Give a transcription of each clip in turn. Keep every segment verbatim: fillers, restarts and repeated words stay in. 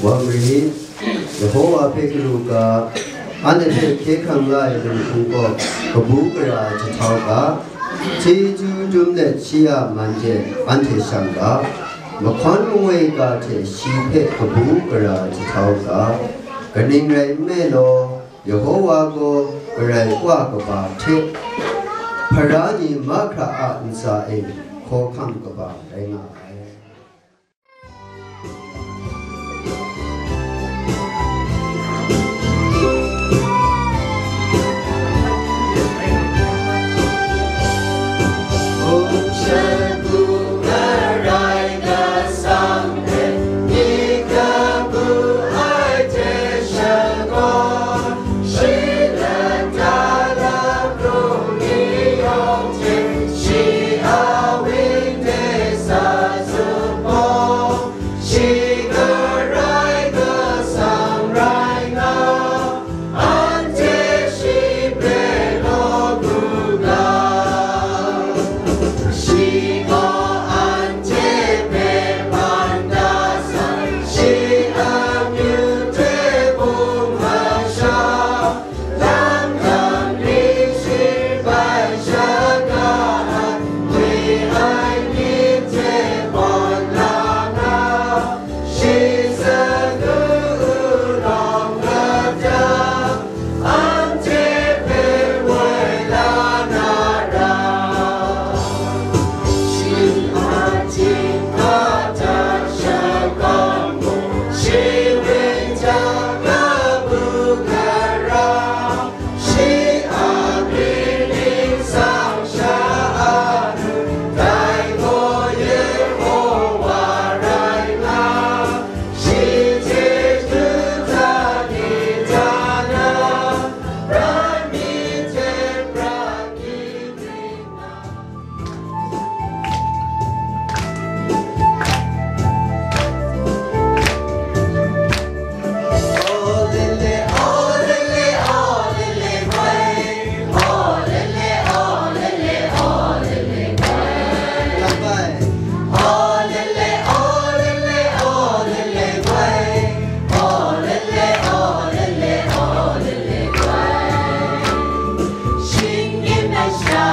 Wang rit, Yehowa hpe galu ga, anhte hpe hkye hkrang la ai Karai Kasang gaw kabu gara ai jahtau ga, chyeju dum let shi a man de anhte shang ga, mahkawn mangwi ga hte shi hpe kabu gara ai jahtau ga, kaning rai nme law, Yehowa gaw Karai Wa kaba hte, hpara ni mahkra a ntsa e hkawhkam kaba rai nga ai. Shi Karai Kasang rai nga, anhte shi hpe law bu ga. Shi gaw anhte hpe hpan da sai, shi amyu hte bung masha, Shi a myit ningsang sha a nu, dai gaw Yehowa rai nga, shi chyeju hta ni hta na, prat mi hte prat ni ring nga. Shinggyim masha,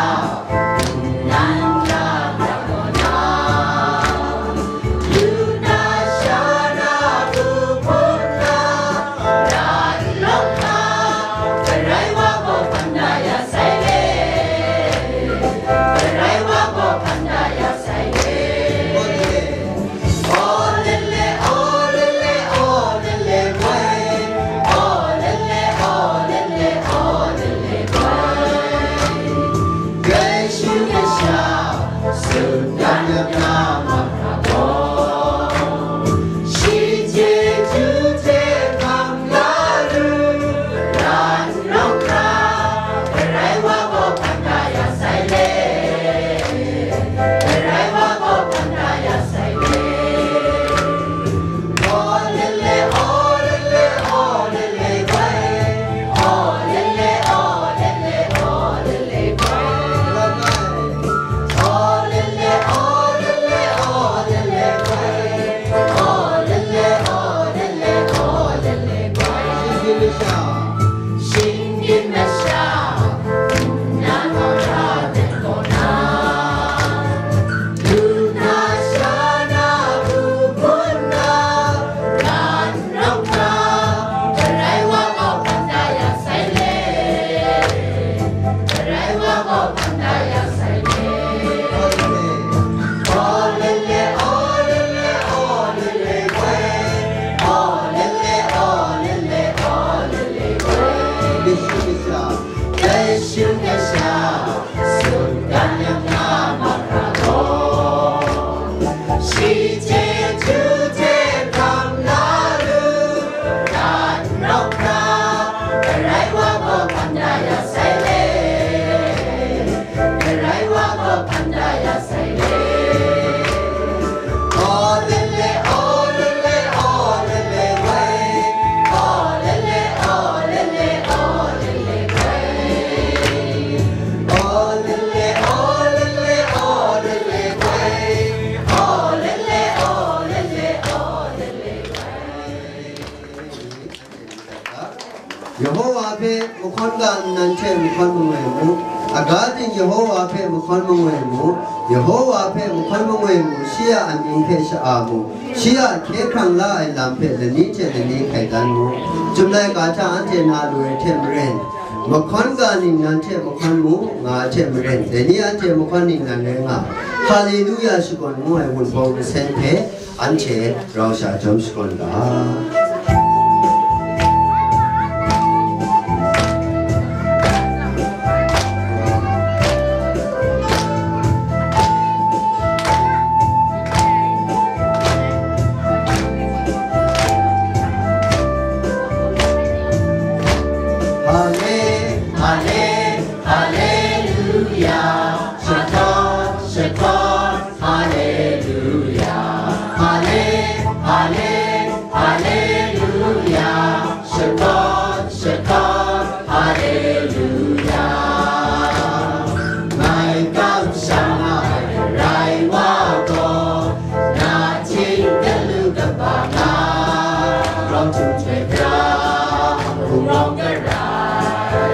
nnan lam lam gaw na, lu na, sha na, hpung hpun na, ra nlawm hkra, Karai Wa gaw hpan da ya sai le, Karai Wa gaw hpan da ya sai le. Shinggyim masha, nnan hkra dat kaw na, lu na, sha na, hpung hpun na, ra nlawm hkra, Karai Wa gaw hpan da ya sai le, Karai Wa gaw hpan da ya sai le. Mahkawn ga nnan hte mahkawn mangwi mu, aga ting Yehova hpe mahkawn mangwi mu, Yehova hpe mahkawn mangwi mu, shi a amying hpe sha-a mu, shi a hkye hkrang la ai lam hpe lani hte lani hkai dan mu. Chyum laika hta anhte na lu ai hte maren, mahkawn ga ningnan hte mahkawn mu, nga ai hte maren, dai ni anhte mahkawn ningnan rai nga, Haleluya shakawn ngu ai Wunpawng nsen hpe, anhte rau sha jawm shakawn ga. Hale, hale, haleluya, shakawn, shakawn, haleluya, hale, hale, haleluya, shakawn, shakawn, haleluya. Ngai kamsham ai Karai wa gaw, na hting galu kaba nga, rawng htum hkoi pra, hpung rawng karai.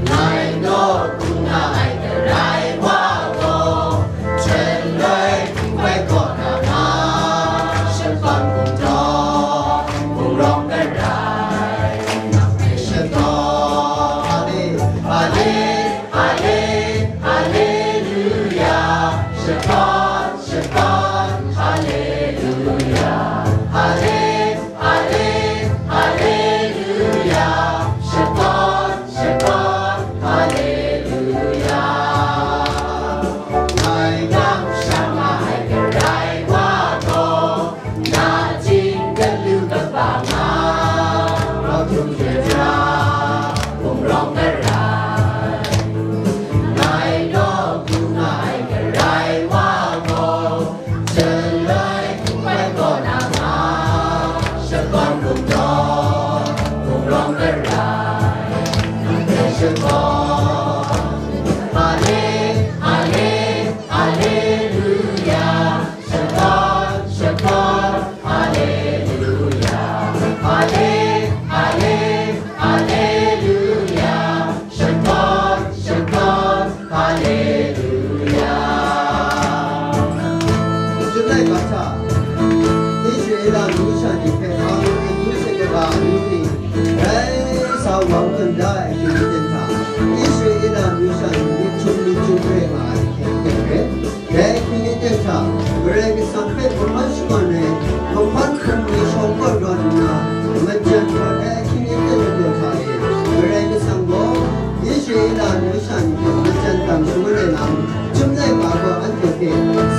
Ngai naw hku nga ai Karai wa gaw, hten loi hkungbai kaw na nga, shakawn hpung daw, hpung rawng karai, nang hpe shakawn. Ale, ale, ale, haleluya, shakawn, shakawn, haleluya, ale, ale, haleluya, shakawn, shakawn, haleluya. Ngai kamsham ai Karai wa gaw, na hting galu kaba nga, rawng htum hkoi pra, hpung rawng karai. Ngai naw hku nga ai Karai wa gaw, hten loi hkungbai kaw na nga, shakawn hpung daw, hpung rawng karai, nang hpe shakawn. Ale, ale, haleluya, shakawn, shakawn, haleluya, ale, ale, haleluya, shakawn, shakawn, haleluya. Chyum laika hta, Israela amyu sha ni hpe Aaron amyu hte kaba amyu ni rai sa wang hkun da ai ahkying aten hta, Israela amyu sha ni myit htum myit htum re nga ai ahkying aten re. Dai ahkying aten hta, Karai Kasang hpe mahkawn shakawn ai, mahkawn hpung ni shawng kaw rawt nna, majan rawt ai ahkying aten ladaw hta e, Karai Kasang gaw Israela amyu sha ni hpe majan tam shangun ai lam, Chyum laika gaw anhte hpe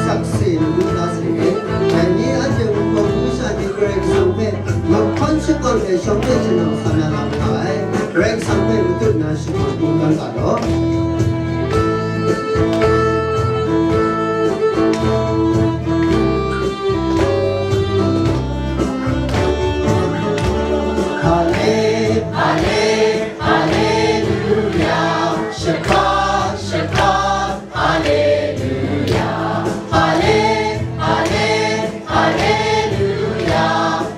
sakse lagu la sai re. Dai ni anhte Wunpawng amyu sha ni Karai Kasang hpe mahkawn shakawn ai shawng hpe shanang sa na lam nga ai, Karai Kasang hpe matut na shakawn kungdawn ga law. Ale, ale, aleluya, shakawn, shakawn, aleluya, ale, ale, aleluya,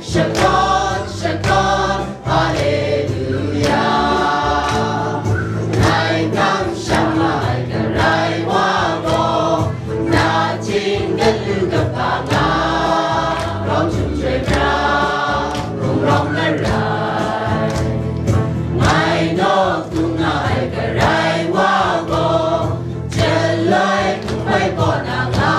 shakawn, shakawn, haleluya. Ngai kamsham ai Karai wa gaw, na hting galu kaba nga, rawng htum hkoi pra, hpung rawng karai. Ngai naw hku nga ai Karai wa gaw, hten loi hkungbai kaw na nga,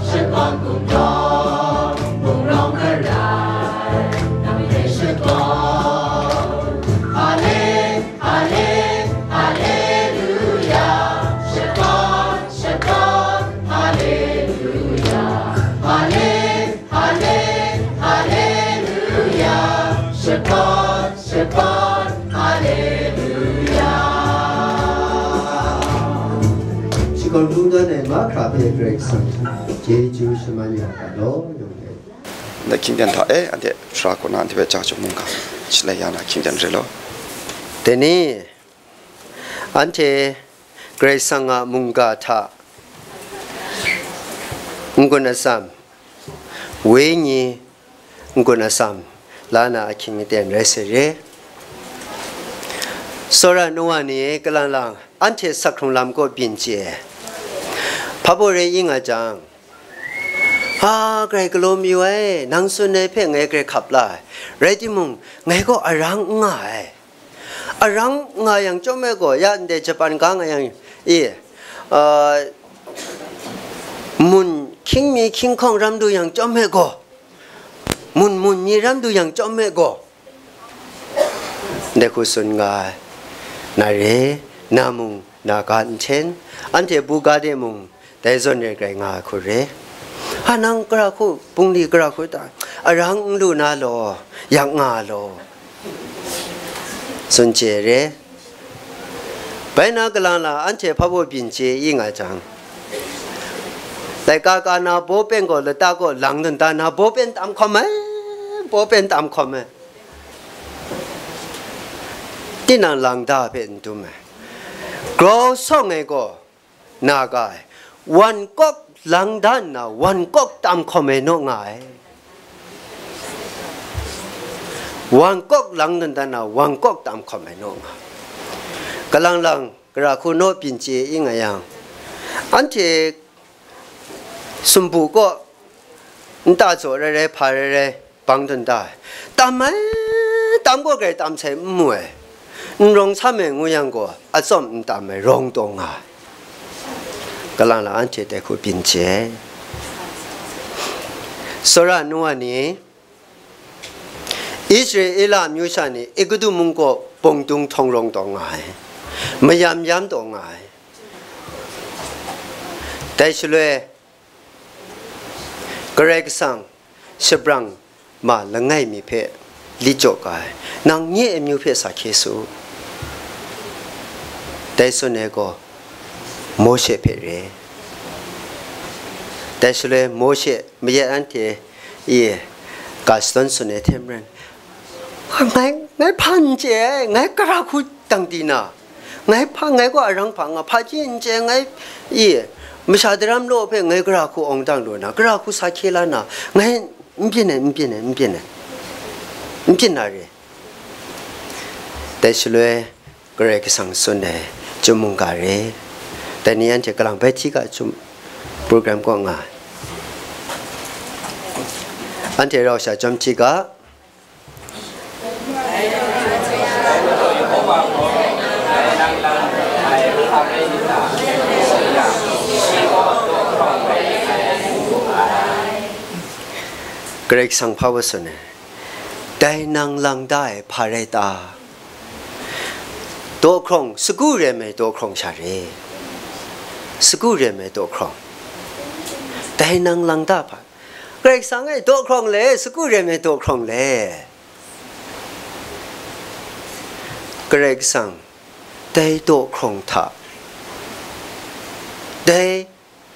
shakawn hpung daw, hpung rawng karai, nang hpe shakawn. Ale, ale, aleluya, shakawn, shakawn, aleluya, ale, ale, aleluya, shakawn, shakawn, aleluya. Shakawn kungdawn ai mahkra hpe Karai Kasang chyeju shaman ya ga law, yawng hte. Ndai hkying ten hta e, anhte sara kaw na anhte hpe chyeju mungga shalai ya na hkying ten re law. Dai ni, anhte Karai Kasang a mungga hta n-gun atsam, wenyi n-gun atsam la na ahkying aten rai sai re. Tsawra nu wa ni, kalang lang, anhte sak hkrung lam kaw byin chye ai. Hpa baw rai i nga jang, a, grai galaw mayu ai, nang tsun ai hpe ngai grai hkap la ai. Rai timung, ngai gaw arang n nga ai. Arang nga yang chyawm ai gaw, ya ndai Japan ga nga yang, e, a, mun hkying mi hkying hkawng ram du yang chyawm ai gaw, mun mun mi ram du yang chyawm ai gaw, ndai hku tsun nga ai. Na re, na mung, na ga nten, anhte buga de mung, dai zawn rai grai nga ai hku re. A, nang gara hku, bungli gara hku ta, arang n lu na law, yak nga law, tsun chye re. Bai na kalang la, anhte hpa baw byin chye i nga jang, laika ka na baw pen gaw lata kaw lang dun ta na, baw pen tam hkawm ai, baw pen tam hkawm ai. Tinang lang da hpe n dum ai. Grau sawng ai gaw na ga ai. Wan kawk lang da nna, wan kawk tam hkawm ai naw nga ai. Wan kawk lang dun da nna, wan kawk tam hkawm ai naw nga ai. Kalang lang, gara hku naw byin chye i nga yang, anhte sumpu kaw nta jaw rai rai, hpa rai rai, bang dun da ai. Tam ai, tam gaw grai tam sai n mu ai. N rawng sam ai ngu yang gaw, atsawm n tam ai, rawng taw nga ai. Kalang la anhte dai hku byin chye ai. Tsawra nu wa ni, Israela amyu sha ni Egutu mung kaw bawng dung htawng rawng taw nga ai, mayam yam taw nga ai. Dai shaloi, Karai Kasang shabrang ma langai mi hpe lit jaw ga ai, nang nye ai amyu hpe sa hkye su, dai tsun ai gaw, Mawshe hpe re. Dai shaloi Mawshe mayat anhte e ga shadawn tsun ai hte maren, ngai, ngai hpa n chye ai, ngai gara hku dang di na, ngai hpa, ngai gaw arang hpa nga, hpaji n chye ai, ngai e, masha daram law hpe ngai gara hku awng dang lu na, gara hku sa hkye la na, ngai n byin ai, n byin ai, n byin ai, n byin na re. Dai shaloi Karai Kasang tsun ai chyum mungga re. Dai ni anhte kalang bai hti ga, chyum program kaw nga ai. Anhte rau sha chyawm hti ga. Karai Kasang hpa wa tsun ai, dai nang lang da ai hpa rai ta? Daw hkrawng, sagu rem ai daw hkrawng sha re. Sagu rem ai daw hkrawng. Dai nang lang da hpa? Karai Kasang e, daw hkrawng le, sagu rem ai daw hkrawng le. Karai Kasang, dai daw hkrawng hta, dai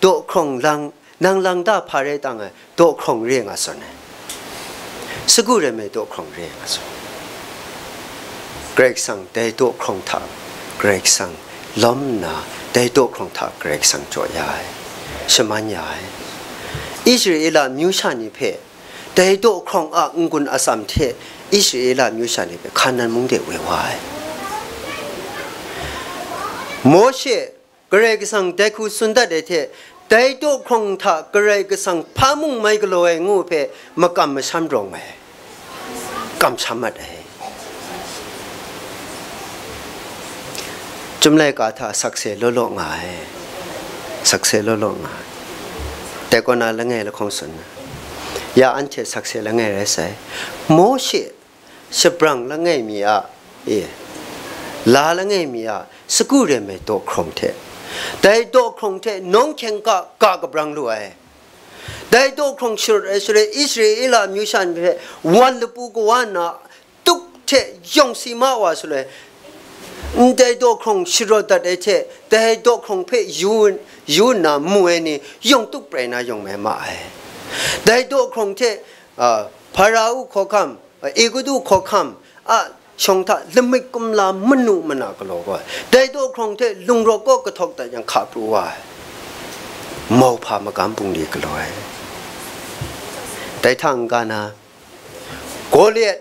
daw hkrawng lang, nang lang da hpa rai tang ai, daw hkrawng re nga tsun ai. Sagu rem ai daw hkrawng re nga tsun ai. Karai Kasang dai daw hkrawng hta Karai Kasang lawm nna, dai daw hkrawng hta Karai Kasang jaw ya ai, shaman ya ai. Israela amyu sha ni hpe dai daw hkrawng a n-gun atsam hte Israela amyu sha ni hpe Hkanan mung de woi wa ai. Mawshe Karai Kasang dai hku tsun dat ai hte, dai daw hkrawng hta Karai Kasang hpa mung mai galaw ai ngu hpe makam masham rawng ai, kamsham mat ai. Chyum laika hta sakse law law nga ai, sakse law law nga ai. Dai kaw na langai lahkawng tsun na, ya anhte sakse langai rai sai. Mawshe shabrang langai mi a, e, la langai mi a sagu rem ai daw hkrawng hte, dai daw hkrawng hte nawng hkyeng ga, ga kabrang lu ai. Dai daw hkrawng sharut ai shaloi, Israela amyu sha ni hpe wan lapu kawa nna, tuk hte yawng si ma wa shaloi, ndai daw hkrawng sharawt dat ai hte, dai daw hkrawng hpe yu, yu nna mu ai ni yawng tuk prai na yawng mai ma ai. Dai daw hkrawng hte, a, Hparao hkawhkam, Egutu hkawhkam a shawng hta lamik kumla manu mana galaw gaw, dai daw hkrawng hte lungrawk kaw kahtawk dat yang hka pru wa ai, mauhpa magam bungli galaw ai. Dai hta n-ga na, Goliat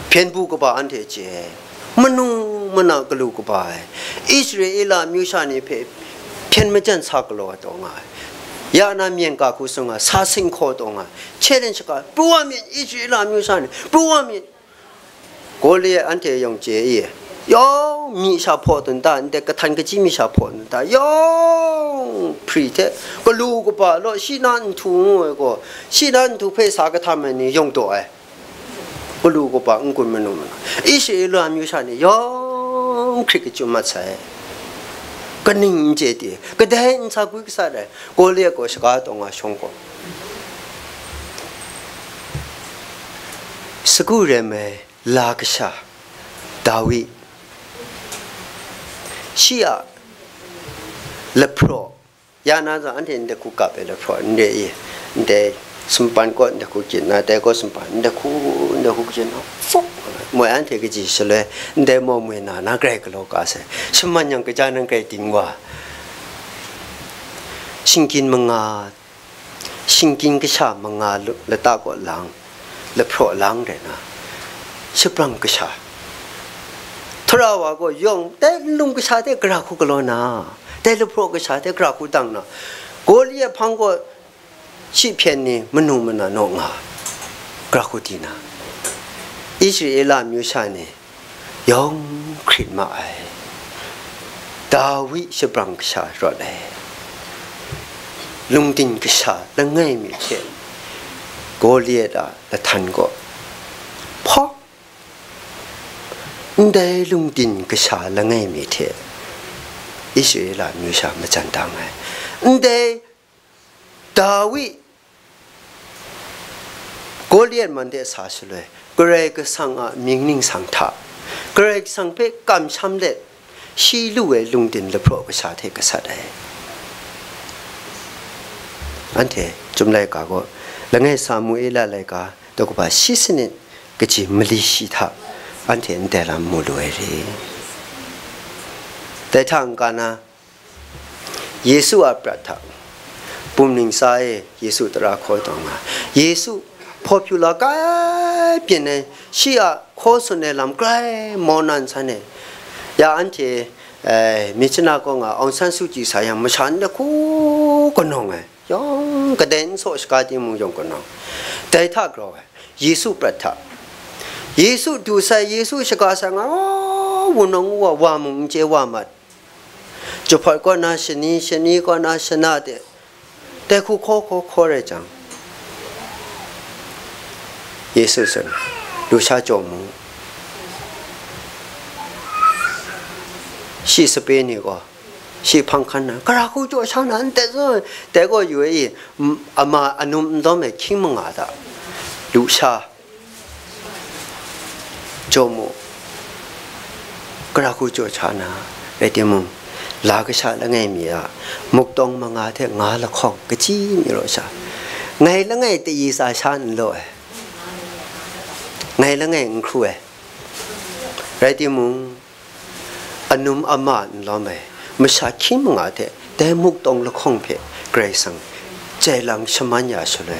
hpyen bu kaba anhte chye ai, manu mana galu kaba ai, Israela amyu sha ni hpe hpyen majan sa galaw ai taw nga ai, ya na myen ga hku sung ai, sa singhkaw taw nga ai, chye len shaga, pru wa myit, Israela amyu sha ni, pru wa myit. Goli anhte yawng chye i, yawng myi sha hpaw dun ta, ndai kahtan kaji myi sha hpaw dun ta, yawng hpri hte galu kaba law, shi na nhtu ngu ai gaw, shi na nhtu hpe sa kahtam ai ni yawng daw ai. Galu kaba n-gun manu manu, Israela amyu sha ni yawng hkrit kachyum mat sai. Kaning n chye di, kadai n sa gwi gasat ai, Goliat gaw shaga taw nga shawng gaw, sagu rem ai la kasha Dawi, shi a lahpraw, ya na zawn anhte ndai hku kap ai lahpraw, ndai e, ndai sumpan kaw ndai hku kyit na, dai kaw sumpan ndai hku, ndai hku kyit na, fawk, moi anhte kaji shaloi, ndai maw moi na, na grai galaw ka sai, shaman yang kaja nan grai ding wa, shingkyin manga, shingkyin kasha manga lu-, lata kaw lang, lahpraw lang rai na, shabrang kasha, Tara wa gaw yawng dai nlung kasha hte gara hku galaw na, dai lahpraw kasha hte gara hku dang na, Goli a hpang gaw shi hpyen ni manu mana naw nga, gara hku di na, Israela amyu sha ni yawng hkrit ma ai. Dawi shabrang kasha rawt ai, lungdin kasha langai mi hte Goliat a lahtan gaw hpawk. Ndai lungdin kasha langai mi hte Israela amyu sha majan dang ai. Ndai Dawi Goliat man de sa shaloi, Karai Kasang a mying ningsang hta, Karai Kasang hpe kamsham let, shi lu ai lungdin lahpraw kasha hte gasat ai. Anhte Chyum laika gaw, langai Samuela laika, daw kaba shi sanit kaji mali shi hta, anhte ndai lam mu lu ai re. Dai hta n-ga na, Yesu a prat hta, bum ningsa e Yesu tara hkaw taw nga, Yesu popular kai byin ai, shi a hkaw tsun ai lam grai mau na nsan e, ya anhte, eh, Myitkyina kaw nga Aung San Suu Kyi sa yang, masha ndai hku kanawng ai, yawng kadai n saw shaga timung yawng kanawng, dai hta grau ai, Yesu prat hta, Yesu du sai, Yesu shaga sai nga, oh, wunawng wa, wa mung n chye wa mat, Jahpawt kaw na shani, shani kaw na shana de, dai hku hkaw hkaw hkaw rai jang, Yesu tsun, lusha jaw mu. Shi sape ni gaw, shi hpang hkan na, gara hku jaw sha na, n tet zawn, dai gaw yu ai i, m-, ama anum n lawm ai hkying manga hta, lusha jaw mu, gara hku jaw sha na, rai timung, la kasha langai mi a muktawng manga hte nga lahkawng kaji mi raw sha, ngai langai tayi tsa sha n law ai, ngai langai n hkru ai, rai timung, anum ama n lawm ai masha hkying manga hte dai muktawng lahkawng hpe Karai Kasang jai lang shaman ya shaloi,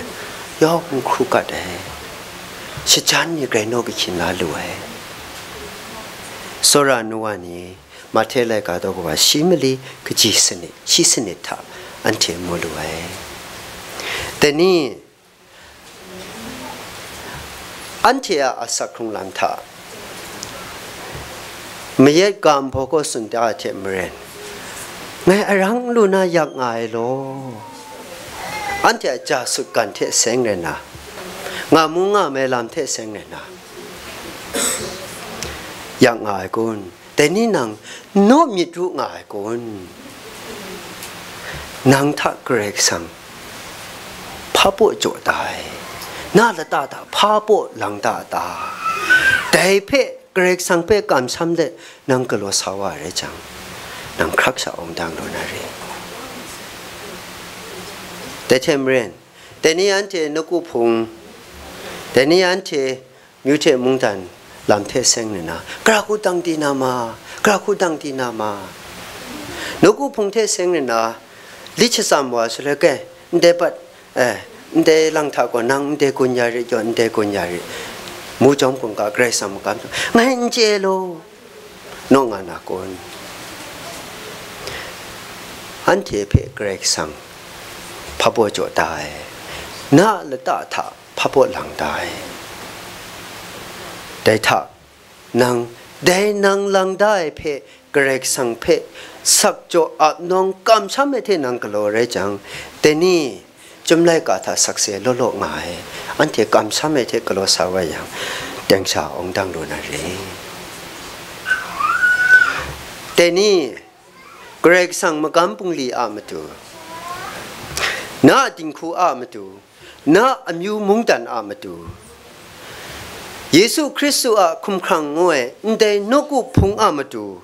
yawng n hkru gat ai, shajan ni grai naw kahkyin la lu ai. Tsawra nu wa ni, Mahte laika daw kaba shi mali kaji sanit, shi sanit hta anhte mu lu ai. Dai ni, anhte a asak hkrung lam hta, mayat ga nbawk kaw tsun ta hte maren, ngai arang lu na yak nga ai law, anhte a ja sutgan hte seng rai na, nga mu nga mai lam hte seng rai na, yak nga ai kun? Dai ni nang naw myit ru nga ai kun? Nang hta Karai Kasang hpa baw jaw ta ai? Na lata hta hpa baw lang ta ta? Dai hpe Karai Kasang hpe kamsham let nang galaw sa wa ai rai jang, nang hkrak sha awng dang lu na re. Dai hte maren, dai ni anhte nawku hpung, dai ni anhte myu hte mungdan lam hte seng nna, gara hku dang di na ma, gara hku dang di na ma. Nawku hpung hte seng nna, lit shatsam wa shaloi, kai, ndai bat, eh, ndai lang hta gaw nang ndai gun ya rit, yaw ndai gun ya rit, mu jawm gun ga, Karai Kasang makam, ngai n chye law. naw nga na kun? Anhte hpe Karai Kasang hpa baw jaw da ai, na a lata hta hpa baw lang da ai. Dai hta, nang, dai nang lang da ai hpe Karai Kasang hpe sakjaw ap nawng kamsham ai hte nang galaw rai jang, dai ni, Chyum laika hta sakse law law nga ai, anhte kamsham ai hte galaw sa wa yang, teng sha awng dang lu na re. Dai ni, Karai Kasang magam bungli a matu, na a dinghku a matu, na a amyu mungdan a matu, Yesu Hkristu a hkumhkrang ngu ai ndai nawku hpung a matu,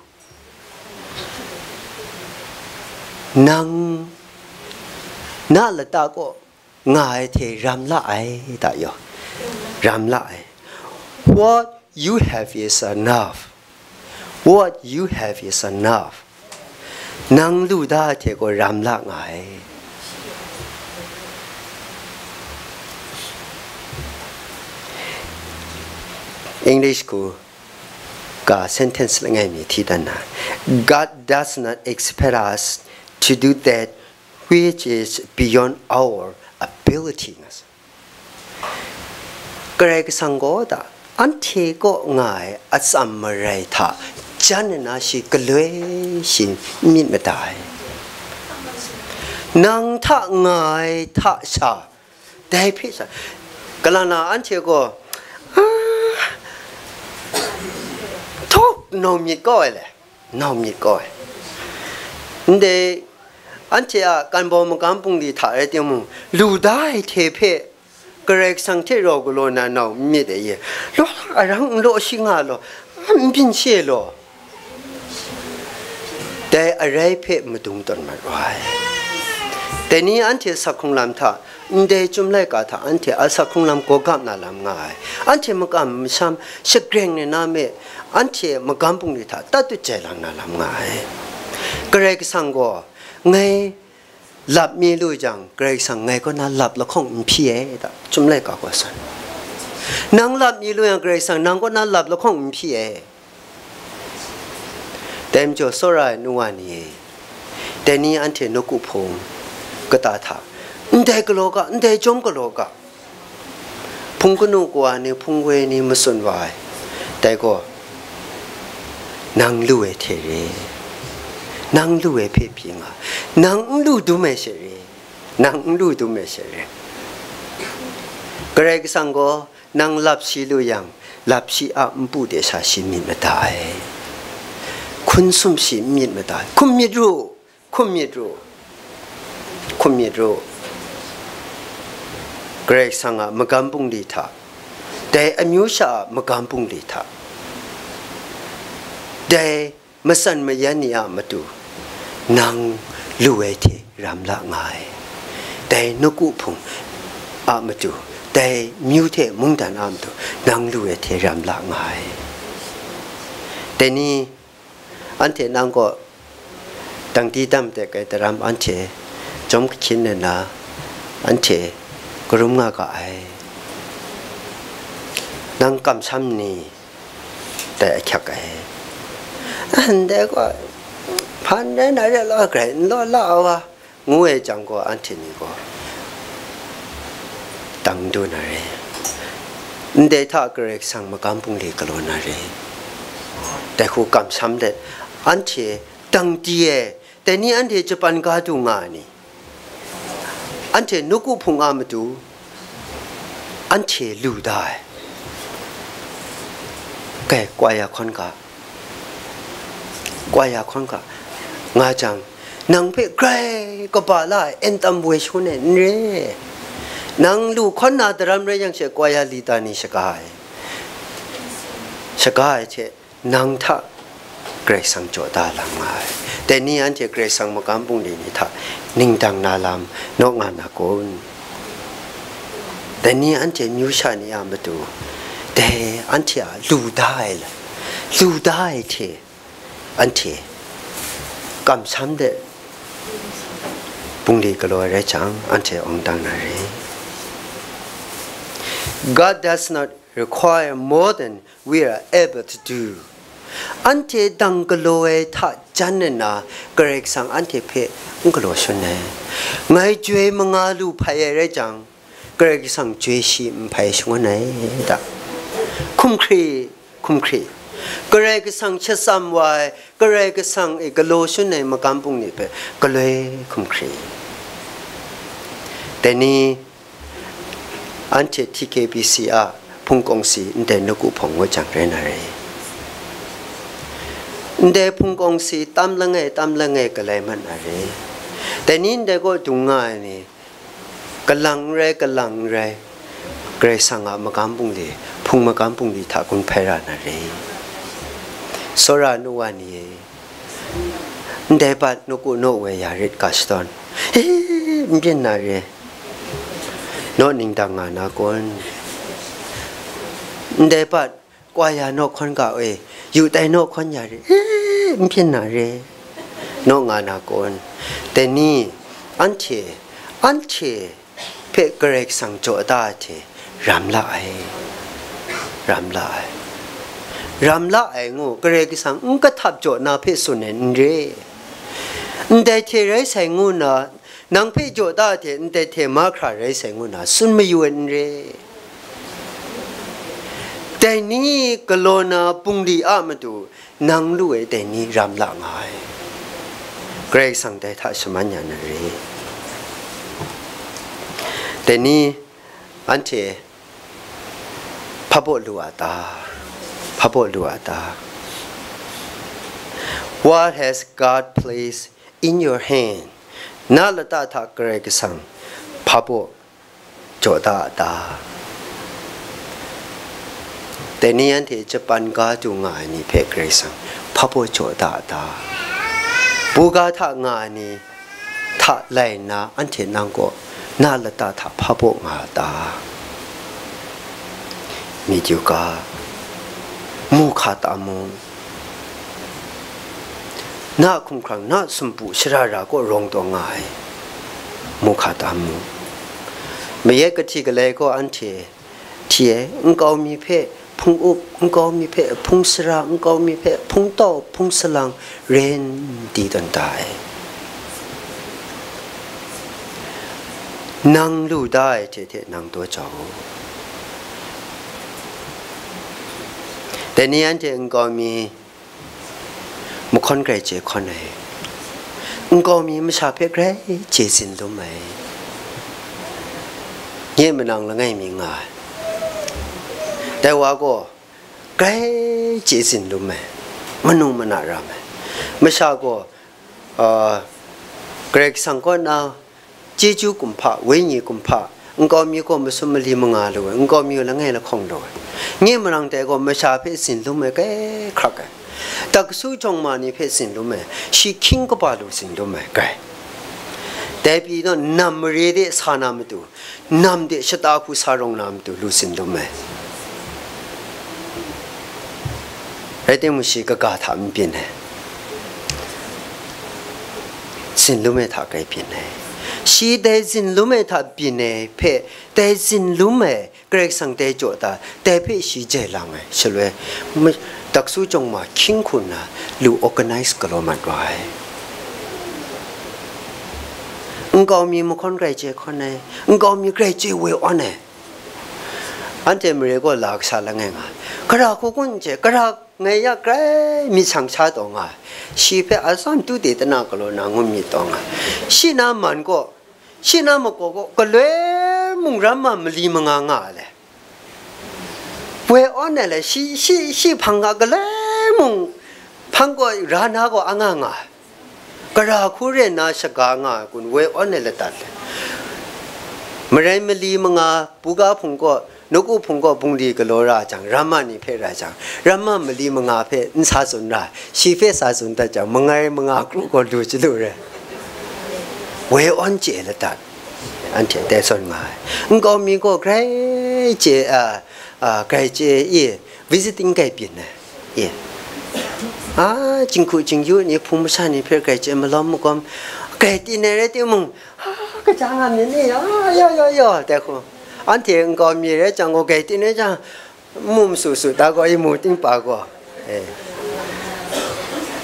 nang na lata kaw nga ai hte ram la ai, ta yaw, ram la ai. What you have is enough. What you have is enough. Nang lu da ai hte gaw ram la nga ai. English ku ka sentence langai mi hti dan na, God does not expect us to do that which is beyond our ability. Karai Kasang gaw da, anhte kaw nga ai atsam marai hta jan nna shi galoi shi n myit mada ai. Nang hta nga ai hta sha, dai hpe sha, kalang na anhte gaw, ah, htawk nau myit kau ai le, nau myit kau ai. Ndai anhte a kanbau magam bungli hta rai timung, lu da ai hte hpe Karai Kasang hte rau galaw na nau n myit ai ye, law la arang n law shi nga law, n byin she law. Dai arai hpe madung tawn mat wa ai. Dai ni anhte asak hkrung lam hta, ndai Chyum laika hta anhte asak hkrung lam gaw gap na lam nga ai. Anhte makam masham shagreng nna me, anhte magam bungli hta tatut jai lang na lam nga ai. Karai Kasang gaw, ngai lap mi lu jang, Karai Kasang ngai kaw na lap lahkawng n hpyi ai, ta Chyum laika gaw tsun. Nang lap mi lu yang, Karai Kasang nang kaw na lap lahkawng n hpyi ai. Dai majaw, tsawra ai nu wa ni e, dai ni anhte nawku hpung kata hta, ndai galaw ga, ndai jawm galaw ga, hpung kanu kawa ni, hpung woi ni matsun wa ai. Dai gaw, nang lu ai hte re, nang lu ai hpe pyi nga, nang n lu dum ai she re, nang n lu dum ai she re. Karai Kasang gaw, nang lap shi lu yang, lap shi a npu de sha shi myit mada ai. Hkun sum shi n myit mada ai. Hkum myit ru, hkum myit ru, hkum myit ru. Karai Kasang a magam bungli hta, dai amyu sha a magam bungli hta, dai matsan mayan ni a matu, nang lu ai hte ram la nga ai. Dai nawku hpung a matu, dai myu hte mungdan a matu, nang lu ai hte ram la nga ai. Dai ni, anhte nang kaw dangti dam tek ai daram anhte jawm kahkyin nna, anhte karum nga ga ai. Nang kamsham ni? Dai ahkyak ai. Ndai gaw, hpan rai na re law, grai n law la wa, ngu ai jang gaw, anhte ni gaw dang du na re. Ndai hta Karai Kasang magam bungli galaw na re. Dai hku kamsham let, anhte dangti e, dai ni anhte japan ga du nga ai ni? Anhte nawku hpung a matu, anhte lu da ai. Kai, kwaya hkawn ga, kwaya hkawn ga, nga jang, nang hpe grai kaba la ai, entam woi shangun ai n re. Nang lu hkawn na daram rai yang she, kwaya lida ni shaga ai, shaga ai hte, nang hta Karai Kasang jaw da lam nga ai. Dai ni anhte Karai Kasang magam bungli ni hta ningdang na lam naw nga na kun? Dai ni anhte myu sha ni a matu, dai anhte a lu da ai lam, lu da ai hte anhte kamsham de bungli galaw ai rai jang, anhte awng dang na re. God does not require more than we are able to do. Anhte dang galaw ai hta jan nna Karai Kasang anhte hpe n galaw shangun ai. Ngai joi manga lu hpai ai rai jang, Karai Kasang joi shi n hpai shangun ai da. Hkum hkri, hkum hkri. Karai Kasang shatsam wa ai, Karai Kasang e galaw shangun ai magam bungli hpe galoi hkum hkri. Dai ni, anhte T K B C a hpung kawng si ndai nawku hpawng ngut jang rai na re. Ndai hpung kawng si tam langai, tam langai galai mat na re. Dai ni ndai kaw dung nga ai ni, kalang n rai, kalang n rai, Karai Kasang a magam bungli, hpung magam bungli hta gun hpai ra na re. Tsawra nu wa ni e, ndai bat nawku naw woi ya rit ga shadawn, e, n byin na re. Naw ning dang nga na kun? Ndai bat kwa ya naw hkawn ga e, yu tai naw hkawn ya re, e, n byin na re, naw nga na kun? Dai ni, anhte, anhte hpe Karai Kasang jaw da ai hte ram la ai, ram la ai, ram la ai ngu Karai Kasang n kahtap jaw na hpe tsun ai n re. Ndai hte rai sai ngu na, nang hpe jaw da ai hte ndai hte mahkra rai sai ngu na tsun mayu ai n re. Dai ni galaw na bungli a matu nang lu ai dai ni ram la nga ai. Karai Kasang dai hta shaman ya na re. Dai ni anhte hpabaw lu a ta? Hpabaw lu a ta? What has God placed in your hand? Na lata hta Karai Kasang hpabaw jaw da a ta? Dai ni anhte Japan ga du nga ai ni hpe Karai Kasang hpabaw jaw da a ta? Buga hta nga ai ni hta lai nna anhte nang kaw na lata hta hpabaw nga a ta? Myit yu ga, mu hka ta mu. Na hkumhkrang, na sumpu shara ra kaw rawng taw nga ai, mu hka ta mu. Mayat kahti galai gaw anhte hti ai, nkau mi hpe hpung up, nkau mi hpe hpung sara, nkau mi hpe hpung tau, hpung salang, ren di tawn da ai. Nang lu da ai hte hte nang taw jau u. Dai ni anhte nkau mi mahkawn grai chye hkawn ai, nkau mi masha hpe grai chye tsin lum ai, nye manang langai mi nga ai. Dai wa gaw grai chye tsin lum ai, manu mana ram ai. Masha gaw, ah, Karai Kasang kaw na chyeju kumhpa, wenyi kumhpa, nkau mi gaw masum mali manga lu ai, nkau mi langai lahkawng lu ai. Nye marang dai gaw masha hpe tsin lum ai grai hkrak ai. Taksu jawng ma ni hpe tsin lum ai, shi hkying kaba lu tsin lum ai grai. Dai pyi naw, nam mare de sa na matu, nam de shata hku sa rawng na matu lu tsin lum ai. Rai timung, shi kaga hta n byin ai, tsin lum ai hta grai byin ai. Shi dai tsin lum ai hta byin ai hpe, dai tsin lum ai Karai Kasang dai jaw ta, dai hpe shi jai lang ai. Shaloi, ma-, taksu jawng ma hkying hku nna lu organize galaw mat wa ai. Nkau mi mahkawn grai chye hkawn ai, nkau mi grai chye woi awn ai. Anhte mare gaw la kasa langai nga ai. Gara hku kun n chye, gara ngai ya grai myit shang sha taw nga ai. Shi hpe a zawn tu de tana galaw na ngu myit taw nga ai. Shi na man gaw, shi na makaw gaw, galoi mung ramma mali manga nga ai le. Woi awn ai le, shi, shi, shi hpang ga galoi mung hpang gaw ra na gaw anga nga ai. Gara hku ren na shaga nga ai kun, woi awn ai ladat le. Marai mali manga, buga hpung kaw, nawku hpung kaw bungli galaw ra jang, ramma ni hpe ra jang, ramma mali manga hpe n sa tsun ra, shi hpe sa tsun dat jang, mangai manga kru gaw lu chyalu re. Woi awn chye ladat, anhte tai sawn nga ai. Nkau mi gaw grai chye, a, a, grai chye i, visiting grai byin ai. E, a, jinghku jingyu ni hpung masha ni hpe grai chye malawm magawm, grai tyin ai rai timung, a, kaja nga myit ni, a, yaw, yaw, yaw, dai hku, anhte nkau mi rai jang gaw, grai tyin ai jang, mu masu su, da gaw, imu ting pa gaw, e,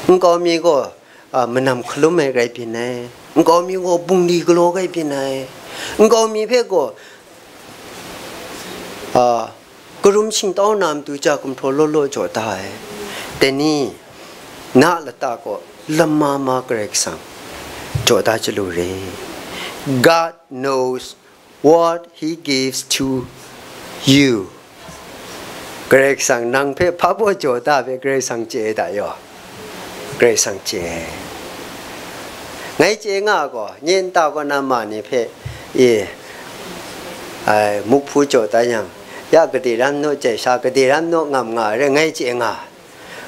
Nkau mi gaw, a, manam hkalum ai rai byin ai. Nkau mi gaw bungli galaw rai byin ai. Nkau mi hpe gaw, a, karum shingtau na matu ja gumhpraw law law jaw da ai. Dai ni, na lata gaw lama ma Karai Kasang jaw da chyalu re. God knows what He gives to you. Karai Kasang nang hpe hpa baw jaw da hpe Karai Kasang chye ai da yaw? Karai Kasang chye ai. Ngai chye nga gaw, nye nta kaw na ma ni hpe, e, ai, muk hpu jaw da yang, ya gade ram naw chye sha, gade ram naw ngam nga ai re, ngai chye nga.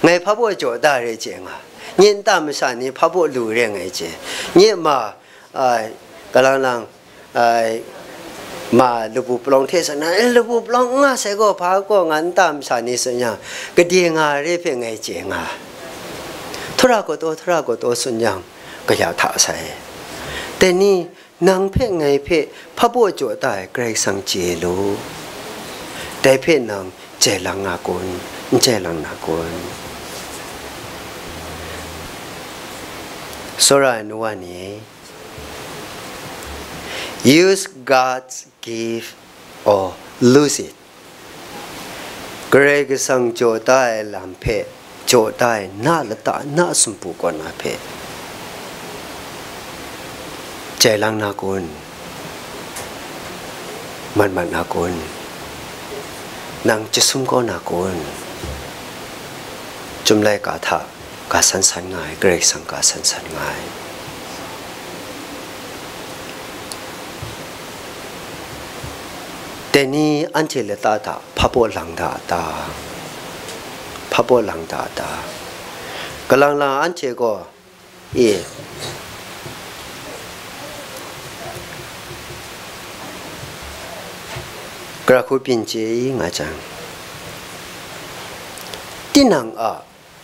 Ngai hpa baw jaw da re chye nga. Nye nta masha ni hpa baw lu re ngai chye. Nye ma, ai, kalang lang, ai, ma labu palawng hte sa na, eh, labu palawng n nga sai gaw, hpa gaw nga nta masha ni tsun yang, gade nga re hpe ngai chye nga. Htura gaw taw, htura gaw taw tsun yang, kaya hta sai. Dai ni, nang hpe ngai hpe hpa baw jaw da ai Karai Kasang chye lu. Dai hpe nang jai lang na kun, n jai lang na kun? Tsawra ai nu wa ni, use God's gift or lose it. Karai Kasang jaw da ai lam hpe, jaw da ai na lata, na sumpu kaw na hpe, jai lang na kun? Mat mat na kun? Nang chyasum kau na kun? Chyum laika hta ga san san nga ai, Karai Kasang ga san san nga ai. Dai ni anhte lata hta hpa baw lang da a ta? Hpa baw lang da a ta? Kalang lang anhte gaw, e, gara hku byin chye i nga jang, tinang a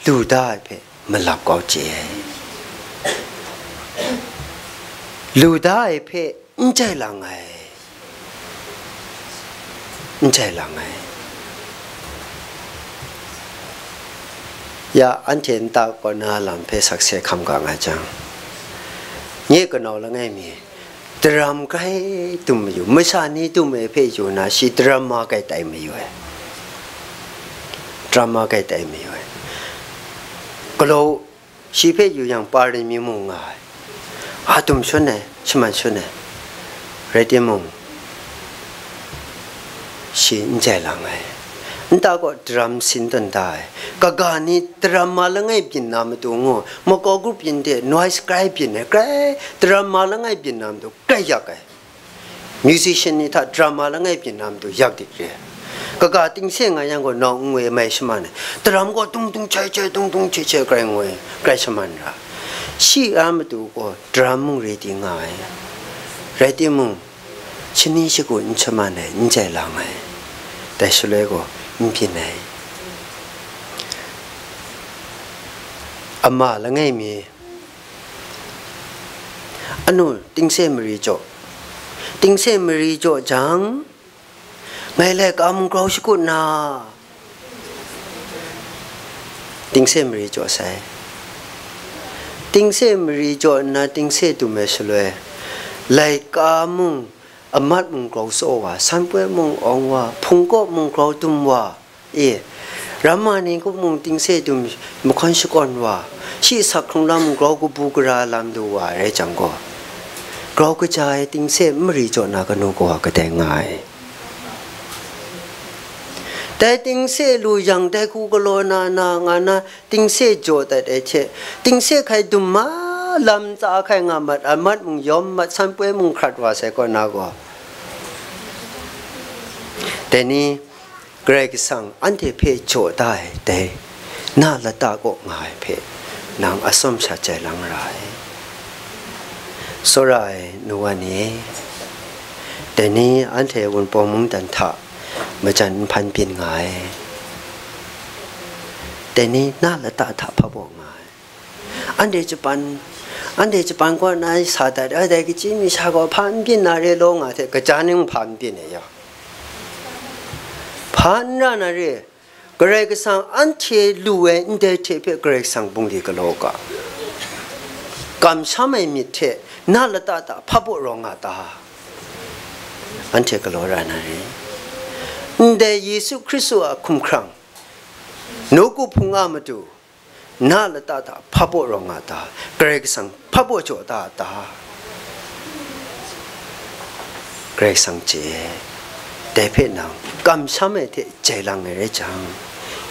lu da ai hpe malap kau chye ai. Lu da ai hpe n jai lang ai, n jai lang ai. Ya, anhte nta kaw na lam hpe sakse hkam ga nga jang, nye kanau langai mi, daram grai dum mayu, masha ni dum ai hpe yu na, shi daram ma grai tai mayu ai, daram ma grai tai mayu ai. Galaw, shi hpe yu yang, pa rai mi mung nga ai, a dum shangun ai, shaman shangun ai, rai timung, shi n jai lang ai. Nta kaw daram sin tawn da ai, kaga ni daram ma langai byin na matu ngu, makau grup yin de noise grai byin ai, grai daram ma langai byin na matu grai yak ai. Musician ni hta daram ma langai byin na matu yak dik re. Kaga tingse nga yang gaw, nau n ngoi mai shaman ai. Daram gaw tung tung chai chai, tung tung chai chai grai ngoi, grai shaman ra. Shi a matu gaw daram mung re di nga ai. Rai timung, shani shagu n shaman ai, n jai lang ai. Dai shaloi gaw n byin ai. Ama langai mi, anu, tingse mari jaw, tingse mari jaw jang, ngai laika mung grau shakut na, tingse mari jaw sai. Tingse mari jaw nna tingse dum ai shaloi, laika mung, amat mung grau tsaw wa, sanpoi mung awng wa, hpungkaw mung grau dum wa, e, ramma ni kup mung tingse dum mahkawn shakawn wa, shi asak hkrung lam mung grau kabu gara lam du wa rai jang gaw, grau kaja ai tingse n mari jaw na kanu kawa kadai nga ai. Dai tingse lu yang, dai hku galaw na na nga na, tingse jaw dat ai hte, tingse hkai dum ma lam tsa hkai nga mat, amat mung yawm mat, sanpoi mung hkrat wa sai kaw na gaw, dai ni, Karai Kasang anhte hpe jaw da ai dai na lata kaw nga ai hpe, nang atsawm sha jai lang ra ai. Tsawra ai nu wa ni e, dai ni anhte Wunpawng mungdan hta majan nhpan byin nga ai. Dai ni na lata hta hpa baw nga ai. Anhte Japan, anhte Japan kaw na sa dat ai dai kachyi mi sha gaw hpa n byin na re law nga hte, kaja ning hpa n byin ai yaw? Hpa n ra na re? Karai Kasang anhte lu ai ndai hte hpe Karai Kasang bungli galaw u ga. Kamsham ai myit hte na lata hta hpabaw rawng nga ta? Anhte galaw ra na re. Ndai Yesu Hkristu a hkumhkrang, nawku hpung a matu, na lata hta hpabaw rawng nga ta? Karai Kasang hpabaw jaw ta ta? Karai Kasang chye ai. Dai hpe nang kamsham ai hte jai lang ai rai jang,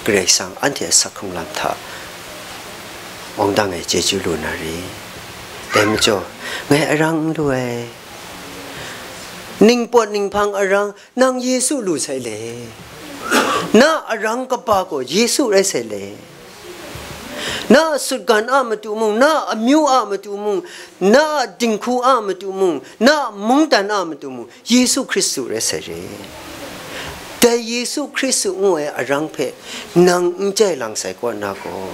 Karai Kasang anhte a sak hkrung lam hta awng dang ai chyeju lu na re. Dai majaw, ngai arang n lu ai. Ningpawt ninghpang arang, nang Yesu lu sai le? Na arang kaba gaw Yesu rai sai le? Na a sutgan a matu mung, na a amyu a matu mung, na a dinghku a matu mung, na a mungdan a matu mung, Yesu Hkristu rai sai re. Dai Yesu Hkristu ngu ai arang hpe nang n jai lang sai kaw na gaw,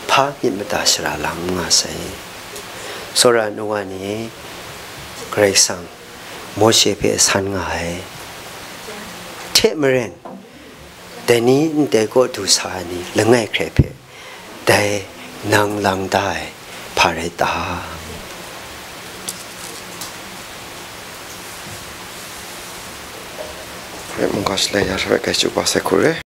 hpa myit mada shara lang n nga sai. Tsawra ai nu wa ni, Karai Kasang Mawshe hpe san nga ai hte maren, dai ni ndai kaw du sa ai ni langai hkrai hpe dai nang lang da ai hpa rai ta? Mungga shalai ya hpe kai chyu pa sai hku re.